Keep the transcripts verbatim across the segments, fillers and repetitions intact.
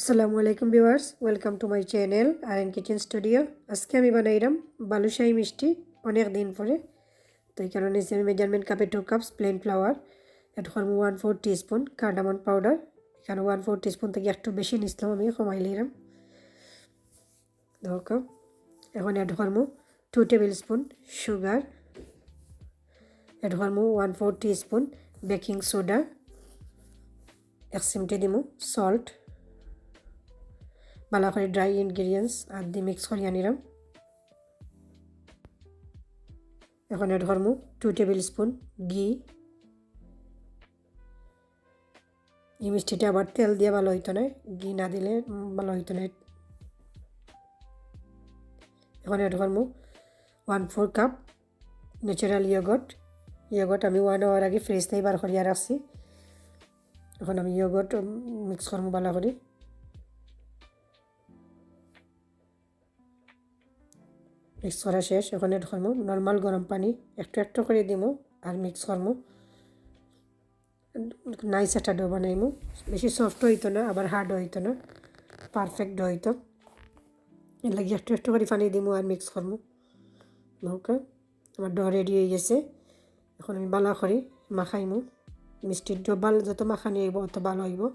আসসালামু আলাইকুম viewers, welcome to my channel R N Kitchen Studio. আজকে আমি বানাইরাম বালুশাহী মিষ্টি অনেক দিন পরে। তো এখানো নিছি আমি মেজারমেন্ট কাপে two cups plain flour, add করমু one four teaspoon cardamom powder. এখানো ওয়ান ফোর টিস্পুন থাকি একটু বেশি নিছিলাম, আমি কমাই লইরাম। দেখো, এখন অ্যাড করমু two tablespoon sugar, add করমু one four teaspoon baking soda, এক চিমটি দিমু সল্ট। ভালা করি ড্রাই ইনগ্রিডিয়েন্টস আত দি মিক্স করিয়া নিরাম। এখন অ্যাড করমু টু টেবিল স্পুন ঘি। এই মিষ্টিটা আবার তেল দিয়া ভালা অইতো নায়, ঘি না দিলে, উম, ভালা অইতো নায়। এখন অ্যাড করমু one four cup natural yogurt. Yogurt আমি ওয়ান আওয়ার আগে ফ্রিজ থাকি বার করিয়া রাখছি। এখন আমি ইয়োগার্ট, উম, মিক্স করমু ভালা করি। মিক্স করা শেষ। এখন অ্যাড করমু নরমাল গরম পানি, একটু একটু করি দিমু আর মিক্স করমু। নাইস একটা ডো বানাইমু, বেশি সফট অইতো না, আবার হার্ড অইতো না, পারফেক্ট ডো অইতো। এর লাগি একটু একটু করি পানি দিমু আর মিক্স করমু। ওকে, আমার ডো রেডি অই গেছে। এখন আমি ভালা করি মাখাইমু। মিষ্টির ডো ভালা, যত মাখানি অইবো, অত ভালা অইবো।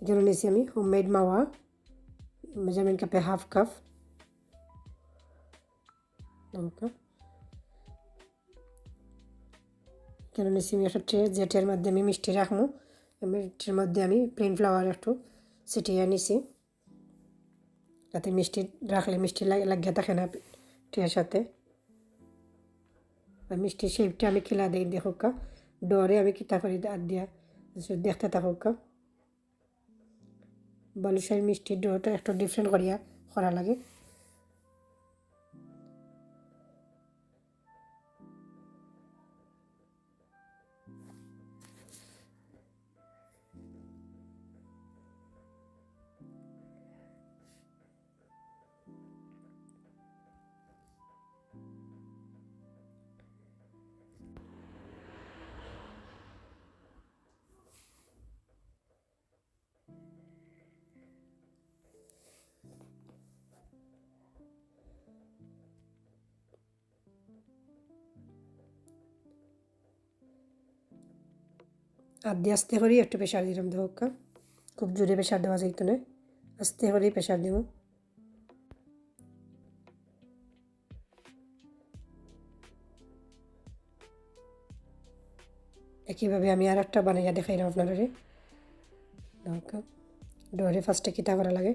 এখানো নিছি আমি হোমমেড মাওয়া, মেজারমেন্ট কাপে হাফ কাপ। ওকে, এখানো নিছি আমি একটা ট্রে, যে ট্রের মধ্যে আমি মিষ্টি রাখমু। আমি ট্রের মধ্যে আমি প্লেন ফ্লাওয়ার একটু ছিটিয়ে নিছি, যাতে মিষ্টি রাখলে মিষ্টি লাগ-, লাগিয়া থাকে না ট্রের সাথে। আর মিষ্টির শেপটা আমি কিলা দেই, দেখউক্কা, ডোরে আমি কিতা করি আত দিয়া, দেখতে থাকউক্কা। বালুশাহীর মিষ্টির ডোটা একটু ডিফারেন্ট করিয়া করা লাগে। আত দি আস্তে করি একটু প্রেশার দিলাম, দেখউক্কা, খুব জোরে প্রেশার দেওয়া যাইতো না, আস্তে করি প্রেশার দিব। একইভাবে আমি আর একটা বানাইয়া দেখাইলাম আপনারারে। দেখউক্কা, ডোরে ফার্স্টে কিতা করা লাগে।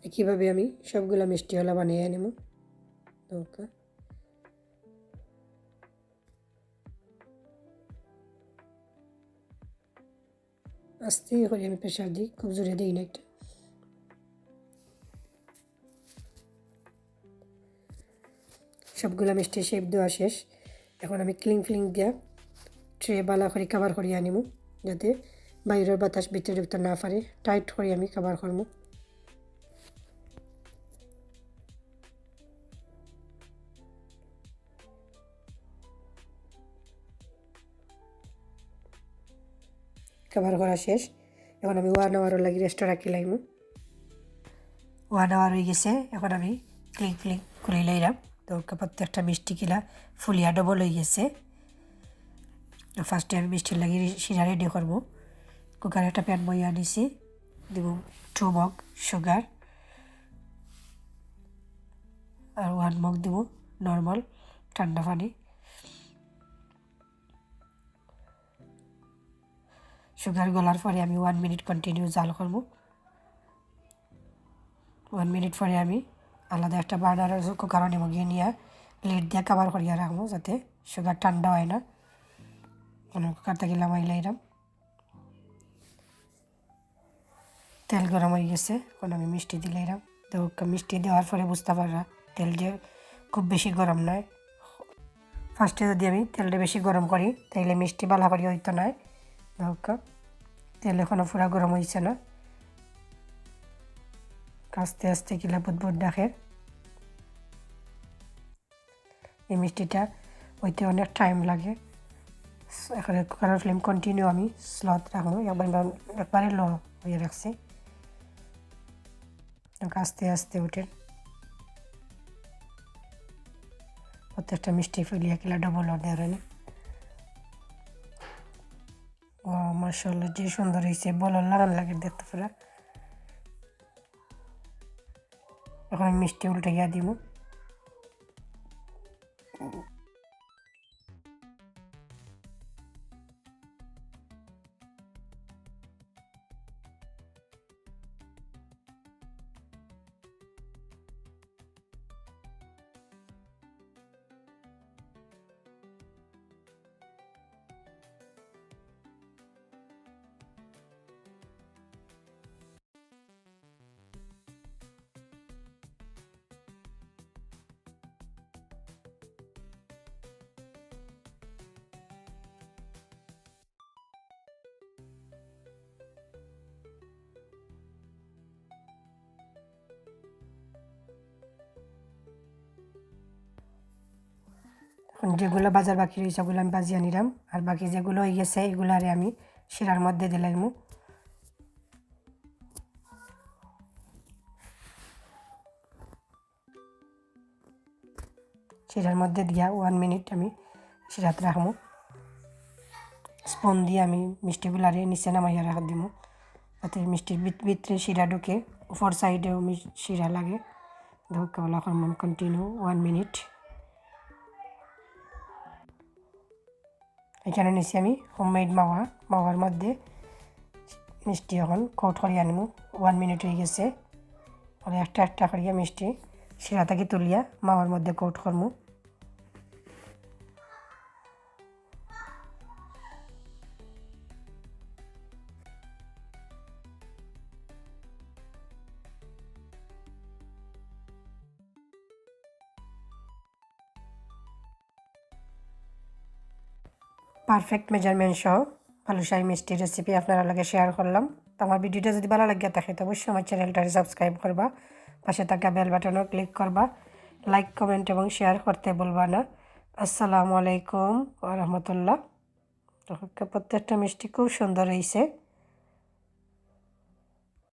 একইভাবে আমি সবগুলা মিষ্টি ওলা বানিয়ে নিমু। দেখউক্কা। আস্তে করি আমি প্রেশার দিই, খুব জোরে দিই না একটা। সবগুলা মিষ্টি শেপ দেওয়া শেষ। এখন আমি ক্লিং ফিলিং দিয়া ট্রে বালা করি কভার করিয়া নিমু, যাতে বাইরের বাতাস ভিতরে ঢুকতে না পারে। টাইট করি আমি কভার করমু। কভার করা শেষ। এখন আমি ওয়ান আওয়ারর লাগি রেস্টে রাখি লাইমু। ওয়ান আওয়ার অই গেছে, এখন আমি ক্লিং ফিলিং খুলি লাইলাম। দেখউক্কা, প্রত্যেকটা মিষ্টি কিলা ফুলিয়া ডাবল অই গেছে। তো ফার্স্টে আমি মিষ্টির লাগি শিরা রেডি করমু। কুকারে একটা প্যান বইয়া নিছি, দিব টু মগ সুগার, আর ওয়ান মগ দিব নরমাল ঠান্ডা পানি। সুগার গলার পরে আমি ওয়ান মিনিট কন্টিনিউ জাল করমু। ওয়ান মিনিট পরে আমি আলাদা একটা বার্নার কুকার নিমু, গিয়া নিয়া লিড দিয়া কভার করিয়া রাখমু, যাতে সুগার ঠান্ডা হয় না। কুকার থাকি লামাইলাইরাম। তেল গরম হয়ে গেছে, এখন আমি মিষ্টি দিলাইরাম। তো মিষ্টি দেওয়ার পরে বুঝতা পাররা তেল যে খুব বেশি গরম নায়। ফার্স্টে যদি আমি তেলটা বেশি গরম করি, তাইলে মিষ্টি বালা করি হইতো নায়। দেখো, তেল এখনো পুরা গরম হইছে না, আস্তে আস্তে কিলা বুদবুদ ডাকের। এই মিষ্টিটা হইতে অনেক টাইম লাগে। এখন কুকারের ফ্লেম কন্টিনিউ আমি স্লো রাখবো, একবার, একবারে লো হয়ে রাখছি। আস্তে আস্তে উঠে প্রত্যেকটা মিষ্টি ফুলিয়া কিলা ডাবল অর্ডার হয় না। ও মাশাআল্লাহ, যে সুন্দর হয়েছে, বলার লাগান লাগে দেখতে পুরা। এখন আমি মিষ্টি উল্টাইয়া দিব। এখন যেগুলো ভাজার বাকি রয়েছে, ওগুলো আমি ভাজিয়া নিলাম। আর বাকি যেগুলো হয়ে গেছে, এগুলারে আমি শিরার মধ্যে দিলাইমু। শিরার মধ্যে দিয়া ওয়ান মিনিট আমি শিরাত রাখমু। স্পুন দিয়ে আমি মিষ্টিগুলারে নিচে নামাইয়া রাখ দিমু, যাতে মিষ্টির ভিত-, ভিতরে শিরা ঢুকে, উপর সাইডেও মি-, শিরা লাগে। ধক্কা বলা করমু কন্টিনিউ ওয়ান মিনিট। এখানে নিছি আমি হোমমেড মাওয়া, মাওয়ার মধ্যে মিষ্টি এখন কোট করিয়া আনমু। ওয়ান মিনিট হয়ে গেছে। আর একটা একটা করিয়া মিষ্টি শিরা থাকি তুলিয়া মাওয়ার মধ্যে কোট করমু। পারফেক্ট মেজারমেন্ট সহ বালুশাহী মিষ্টির রেসিপি আপনারা লগে শেয়ার করলাম। তো আমার ভিডিওটা যদি ভালো লাগিয়া থাকে, তো অবশ্যই আমার চ্যানেলটারে সাবস্ক্রাইব করবা, পাশে থাকা বেল বাটনও ক্লিক করবা, লাইক, কমেন্ট এবং শেয়ার করতে ভুলবা না। আসসালামু আলাইকুম ওয়া রাহমাতুল্লাহ। তো প্রত্যেকটা মিষ্টি খুব সুন্দর হয়েছে।